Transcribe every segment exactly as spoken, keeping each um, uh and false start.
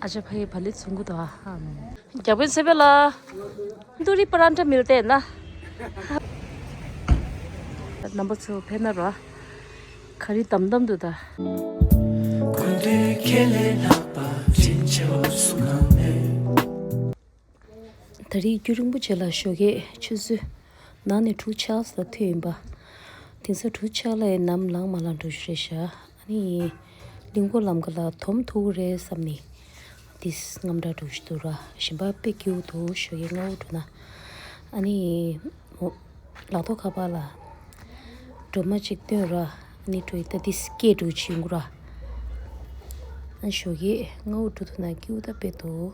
ཨ་ཅག་ཕ་ཡི་བ་ལི་ཚུང་གུ་དང་། རྒྱག་པོའི་ཚེ་འཕེལ་ལ། ཏུ་རི་པ་རན་ཏྲ་མིལ་ཏེ་ན། རྣམ་པ་ཚོ་ཕེབས་ན་ར། ག་རི་དམ་དམ་དུ་ད། ད་རེས་རྒྱུན་རིང་པོ་རྗེས་ལ་ཞོགས་ཀས་ཆུ་ཚོད་ནང་ནས་དྲུག་ཆགས་ལ་ཐོན་ཡིན་པ། དེང་སང་དྲུག་ཆགས་ལ་ཡང་ནམ་ལངས་མ་ལངས་འགྲོ་རྒྱུ་རེད་ཤག་ཨ་ནི་གླིང་སྐོར་ལམ་ཁ་ལ་དོམ་ཐུག་རེད་བསམ་ནས་དེ་རྔམ་དྲག་འགྲོ་བཞིན་འདུག་ར། ཞིང་པ་དཔེ་སྐྱིད་པོ་འདུག་ཞོགས་ཀས་སྔ་པོ་འགྲོ་ན། ཨ་ནི་མོ་ལག་ཐོག་ཁ་པར་ལ་སྒྲོལ་མ་གཅིག་བཏོན་ར། ཨ་ནི་འགྲོ་ཡི་ད་དེ་སྐད་འགྲོ་བྱེད་འགོ་ར། ཨ་ཞོགས་ཀས་སྔ་པོ་འགྲོ་ཐུབ་ན་སྐྱིད་པོ་ད་དཔེ་འདུག་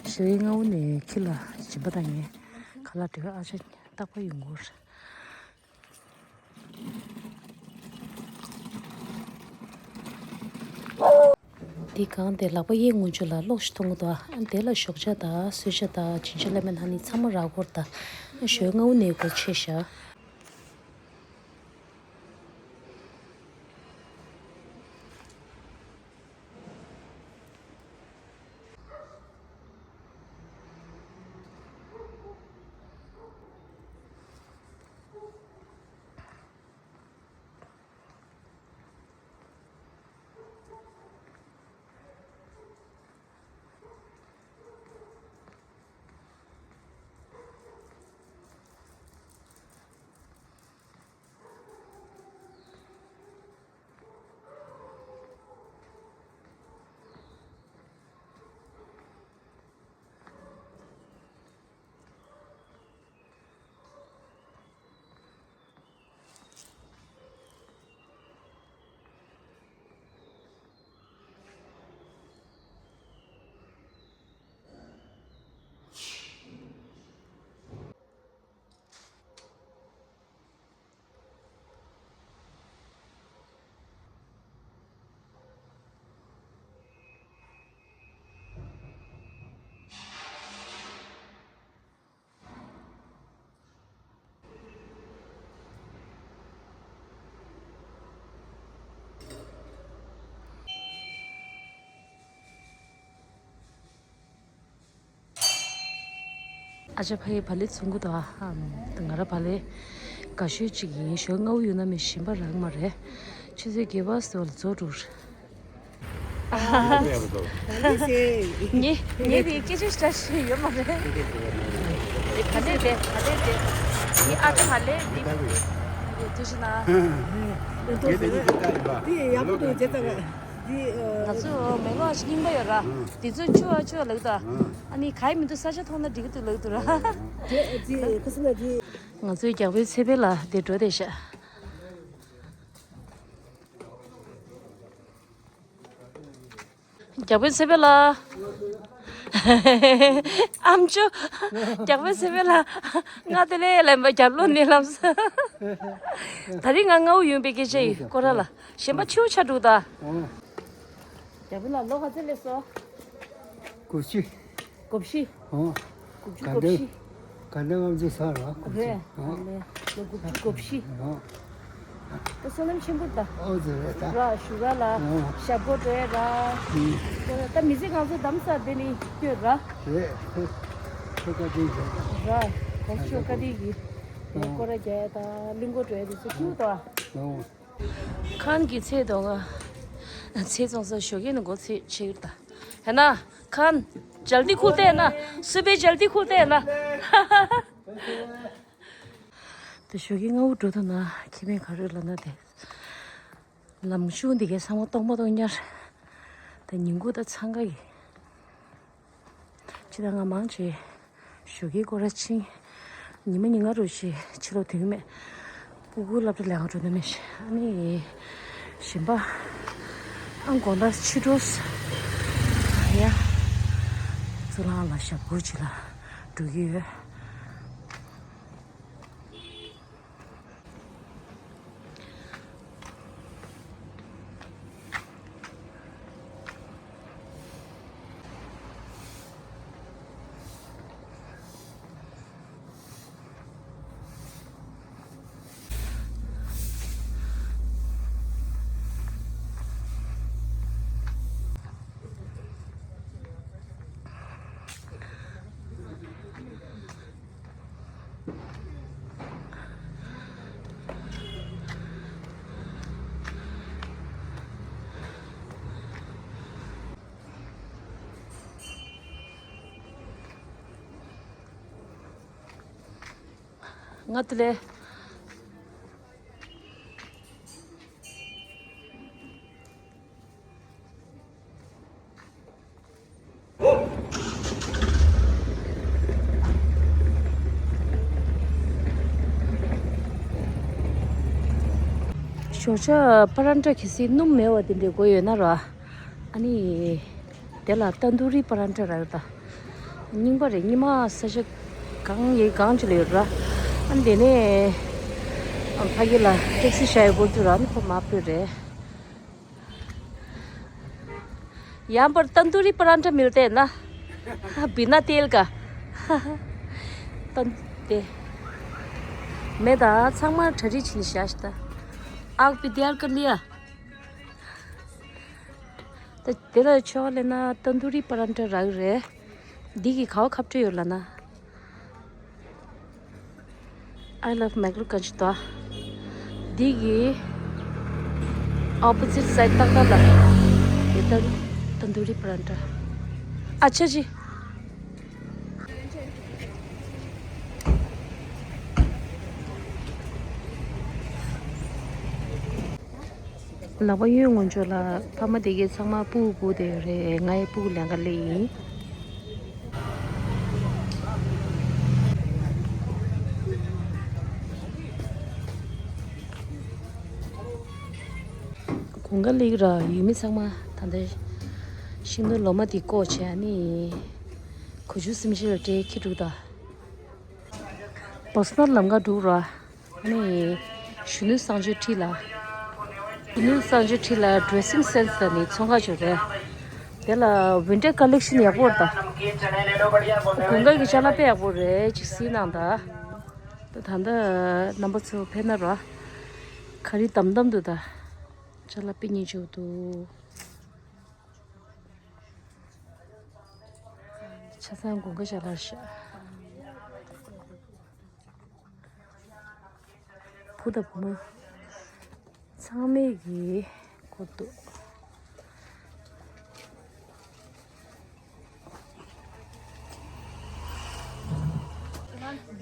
ཞོགས་ཀས་སྔ་པོ་ནས་ཁྱི་ལ་སྦྱིན་པ་བཏང་ངས་ཁ་ལག་སྤྲད། ཨ་ཅག་རྟག་པར་ཡོང་གི་ཡོད་རེད། འདི་གང་དེ་ལག་པ་གཡས་ངོས་ཕྱོགས་ལ་གློག་ཞིག་མཐོང་གི་འདུག་ཨ་དེ་ལ་ཞོགས་ཇ་དང་གསོལ་ཇ་དང་བྱིན་ཆུ་ལེ་མོན་ཧ་ནི་ཚང་མ་རག་གི་ཡོད་རེད་ད། ཞོགས་སྔ་པོ་ནས་སྒོ་ཕྱེ་ཤག་ཨ་ཅག་ཕ་ཡི་བ་ལི་ཚུང་གུ་དང་། ང་རང་བ་ལི་དགའ་ཤོས་གཅིག་ཡིན། ཞོགས་སྔ་པོ་ཡོང་ན་མི་ཞིམ་པ་རག་མ་རེད། ཆུ་ཚོད་བརྒྱད་པ་ཙམ་ལ་རྫོགས་འགྲོ་རེད། ངེད་ངེད་དེ་སྐད་ཆ་ཞིག་ཞིག་ཡོད་མ་རེད། དེ་ག་ལེར་དེ་ག་ལེར་དེ་དེ་ཨ་ཅག་ག་ལེར་དེ་དེ་ཞིག་ན། དེ་ཡག་པོ་འདུག་བྱས་ཙང་། འདི་ཨ། ང་ཚོ་མེ་ལོང་ཞིག་རྙིང་པ་ཡོད་ར། ཨ། དེ་ཚོ་ཆུ་བ་ཆུ་བ་ལབ་ད། ཨ། ཨ་ནི་ག་ཡི་མི་འདུག་ས་ཆ་མཐོང་ན་འགྲིག་གི་འདུག་ལབ་འདུག་ར། དེ་དེ་ཁ་སང་ན་དེ། ང་ཚོའི་རྒྱག་པོའི་ཚེ་འཕེལ་ལ་དེ་འགྲོ་བསྡད་ཤག་རྒྱག་པོའི་ཚེ་འཕེལ་ལགས། ཨམ་ཅོག་རྒྱག་པོའི་ཚེ་འཕེལ་ལགས། ང་དེ་ལས་ལན་པ་རྒྱབ་ལོགས་ནས་ལབ་ས། ད་རིང་ང་སྔ་པོ་ཡོང་པའི་སྐད་ཆ་ཡིན་སྐོར་ར་ལ། གཞན་པ་ཆུ་ཆ་འགྲོ་ད། ཨོ། རྒྱ་བོད་ལ་ལོ་ག་ཚོད་སླེབས་སོང་། དགུ་བཅུ། དགུ་བཞི། ཨོ། དགུ་བཅུ་ག་དགུ་འདྲ་བཞི། ག་འདྲ་ང་ཚོ་ས་ར་དགུ་བཅུ། རེད། ཨོ། ལོ་དགུ་བཅུ་གོ་བཞི། ཨོ། ད་བསོད་ནམས་ཆེན་པོ་ད། ཨོ་ཙི་རེད་ད། ར་ཞུ་ག་ལ། ཨོ། ཞབས་སྒོ་བྲོས་ར། ཨུ། ད་མི་ཚེ་གང་ཚོད་གདམ་ས་དེ་ནི་སྐྱོད་ར། རེད། ཁོ་ཁོ་བཀའ་དྲིན་རེད། ར། གོང་ཞོ་བཀའ་དྲིན་གི། ཨོ། སྐོར་ར་རྒྱག་ད་གླིང་སྐོར་བྲོས་དེ་ཚོ་ཁྱུ་ད། ཨོ། ཁན་གྱི་ཚེ་དོ་ང་། ཚེ་ཚོང་ས་ཞོགས་ཀས་ནི་འགོ་ཚེ་ཆེ་གི་རེད་ད། ཧེ་ན། ཁན། ཇལ་ཏི་ཁུལ་ཏེ་ན། སུ་པའི་ཇལ་ཏི་ཁུལ་ཏེ་ན། དེ་ཞོགས་ཀས་སྔ་པོ་འགྲོ་ཐུབ་ན་ཁྱི་མེད་ག་རེ་ལབ་ན་དེ། ལམ་ཆུང་འདི་གའི་ཚང་མ་སྟོང་པ་སྟོང་ཉར། དེ་ཉིན་གུང་ད་འཚང་ཁ་ཡིན། ཕྱི་ཟླ་ལྔ་མང་ཆེ། ཞོགས་ཀས་སྐོར་ར་ཕྱིན། ཉི་མ་ཉིན་ལྔ་རུ་ཞིག་ཕྱི་ལོགས་དུས་མེད། སྤུ་གུ་སློབ་གྲྭ་ལས་ཀ་འགྲོ་ན་མེད་ཤག་ཨ་ནི། ཞིམ་པ། ཨ་དགོང་དག་ཕྱི་དྲོ། ཡ། གཙུག་ལག་ལ་ཞབས་སྐུར་བྱེད་ལ་འགྲོ་གི་ཡོད། ང་དེ་ལས། ཞོགས་ཇ་པ་རན་ཏྲ་གལ་སྲིད་སྣུམ་མེད་པ་དེ་འདྲས་དགོས་ཡོད་ན་ར། ཨ་ནི། དེ་ལ་ཏན་དུ་རི་པ་རན་ཏྲ་རག་ད། རྙིང་པ་རེད། རྙིང་མ་ས་ཆ་གང་ཡིན་གང་ཅི་ལ་ཡོད་ར། ཨ་ནི་དེ་ནས་ཕ་གི་ལ་ཊེག་སི་བྱ་ཡི་སྒོ་ཚུ་ར་ནི་ཁོ་མ་སྤོས་རེད། यहाँ पर तंदूरी परांठा मिलते हैं ना? बिना तेल का। तन- ते- मैं तो आज सांभर ठहरी छीन शास्ता। आग भी तैयार कर लिया। ད་དེ་ལ་ཆོག་ལེ་ན་ཏན་དུ་རི་པ་རན་ཏྲ་རག་རེད། འདི་གི་ག་བ་ཁབ་ཏྲ་ཡོད་ལ་ན། I love Maglukhanj ད། འདི་གི་opposite side ཏག་ཏག་ལ། དེ་ཏན་ཏན་དུ་རི་པ་རན་ཏྲ། ཨ་ཆ་ཅི། ལག་པ་གཡོན་ངོ་ཅོག་ལ་ཕ་མ་དེ་གའི་ཚང་མ་སྤུ་གུ་སྒུག་བསྡད་ཡོད་རེད། ང་ཡི་སྤུ་གུ་ལེན་ག་སླེབས་ཡིན། དགུན་ཁ་སླེབས་ར་ཡུལ་མི་ཚང་མ་ད་ལྟ་ཤིང་སྡོང་ལོ་མ་དེ་བཀོག་བྱས་ནི། གོ་ཆུ་སེམས་ཤིང་ལ་སྤྲད་ཁྱི་འདུག་ད། བོ་སི་ནར་ལམ་ཁ་འགྲོ་ར། ནི། གཞོན་ནུ་གསང་སྤྱོད་ཁྲིད་ལ། གཞོན་ནུ་གསང་སྤྱོད་ཁྲིད་ལ་ཌི་རེ་སིང་སེན་སི་ལ་ནི་ཚོང་ཁང་ཅིག་རེད། དེ་ལ་ཝིན་ཊར་ཀ་ལེག་ཤན་ཡག་པོ་རེད་ད། དགུན་ཁ་གི་ཅ་ལག་དཔེ་ཡག་པོ་རེད། ཅིག་གཟིགས་གནང་ད། ད་ད་ལྟ་རྣམ་པ་ཚོ་ཕེབས་ན་ར། ག་རེ་དམ་དམ་འདུག་ད། ཅ་ལག་དཔེ་སྙིང་རྗེ་པོ་འདུག། ཆ་ཚང་དགུན་ཁ་ཅ་ལག་ཤག། བུ་དང་བུ་མོ་ཚང་མས་ཀྱི་གོ་འདུག།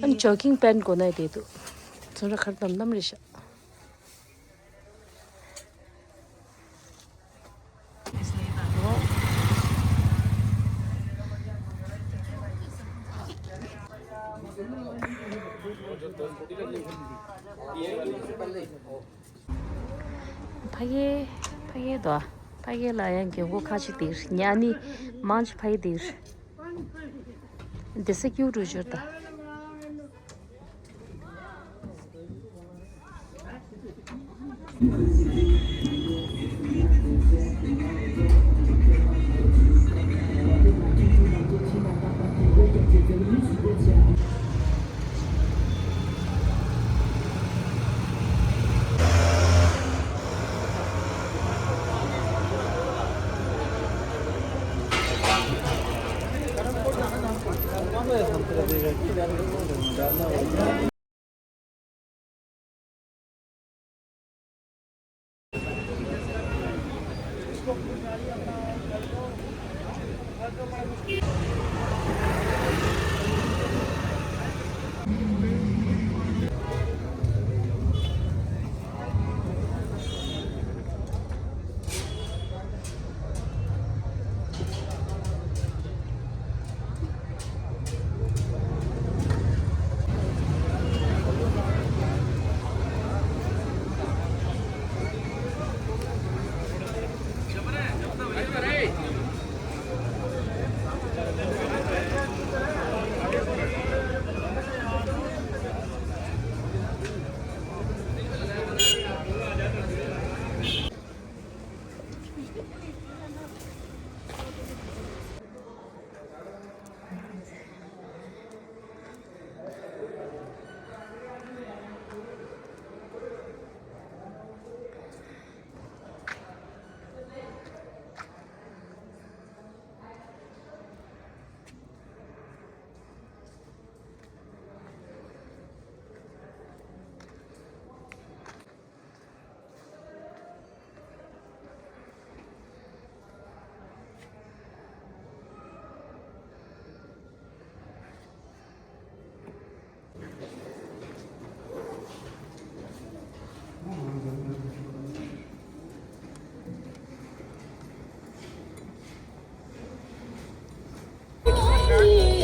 ཨ་ནི་ཇོ་གིང་པེན་གོ་ན་བསྡད་འདུག། ཚོང་ར་ཁར་དམ་དམ་རེད་ཤག། ཕ་གི་ཕ་གི་དོ། ཕ་གི་ལ་ཡང་རྒན་གོག་ཁ་ཅིག་དེར་ཉ་ནི་མང་ཅིག་ཕ་གི་དེར། དེ་ས་ཀྱུ་རུ་ཞོར་ད།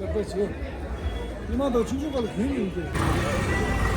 སྐྱབས་བཅོལ་ཆེ། ཉི་མ་དང་ཆུང་ཆུང་སྐབས་ལ་གུས་མིན་ཏེ།